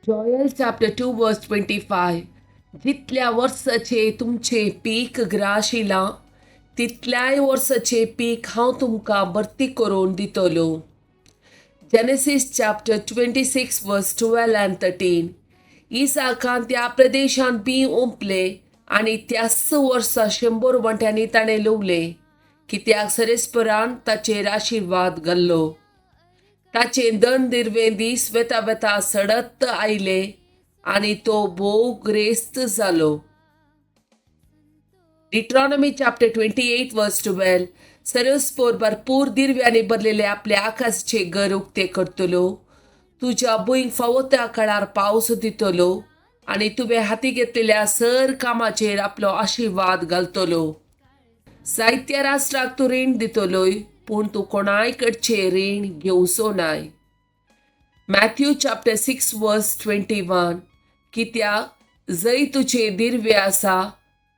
Joel chapter 2 verse 25. जितल्या वर्साचें तुमचें पीक ग्राशिलां तितल्याय वर्साचें पीक हांव तुमकां भरती करून दितलो. Genesis chapter 26 verse 12 and 13. इसाकान त्या प्रदेशांत बीं ओंपलें आनी त्याच वर्सा 100 वांट्यांनी ताणें लुवलें, कित्याक सरेस्परान ताचेर आशिर्वाद घाल्लो. ताचे दन दिर्वें दीस वेता वेता सडत आयले आनी तो भोव ग्रेस्त जालो. Deuteronomy chapter 28 verse 12. सरस्पोर भरपूर दिर्व्यांनी भरलेले आपले आकाशाचे घर उक्ते करतलो, तुज्या भुंयक फावो त्या काळार पावस दितलो आनी तुवें हाती घेतलेल्या सर कामाचेर आपलो आशिर्वाद घालतलो. जायत्या राष्ट्राक तूं रीण दितलोय, पूण तूं कोणाय कडचें रीण घेवचो नाय. Matthew chapter 6 verse 21. कित्याक जंय तुजें दिर्वे आसा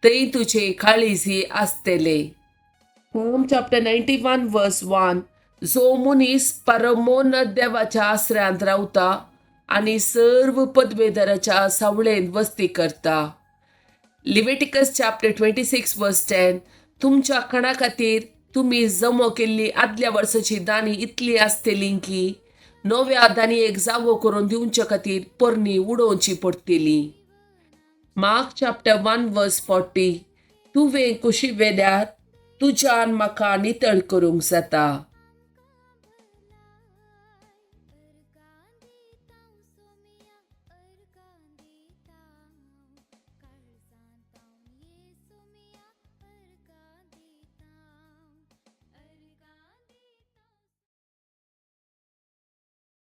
थंय तुजें काळीजी आसतलें. Psalm chapter 91 verse 1. जो मनीस परमोन्नत देवाच्या आसऱ्यांत रावता आनी सर्व पदवेदाराच्या सावळेंत वस्ती करता. Leviticus chapter 26 verse 10. तुमच्या खाणा खातीर तुमी जमो केल्ली आदल्या वर्साची दानी इतली आसतली की नव्या दानयेक जागो करून दिवचे खातीर पोरणी उडोवची पडटली. Mark chapter 1 verse 40. तुवें कुशी वेल्यार तुज्यान म्हाका नितळ करूंक जाता.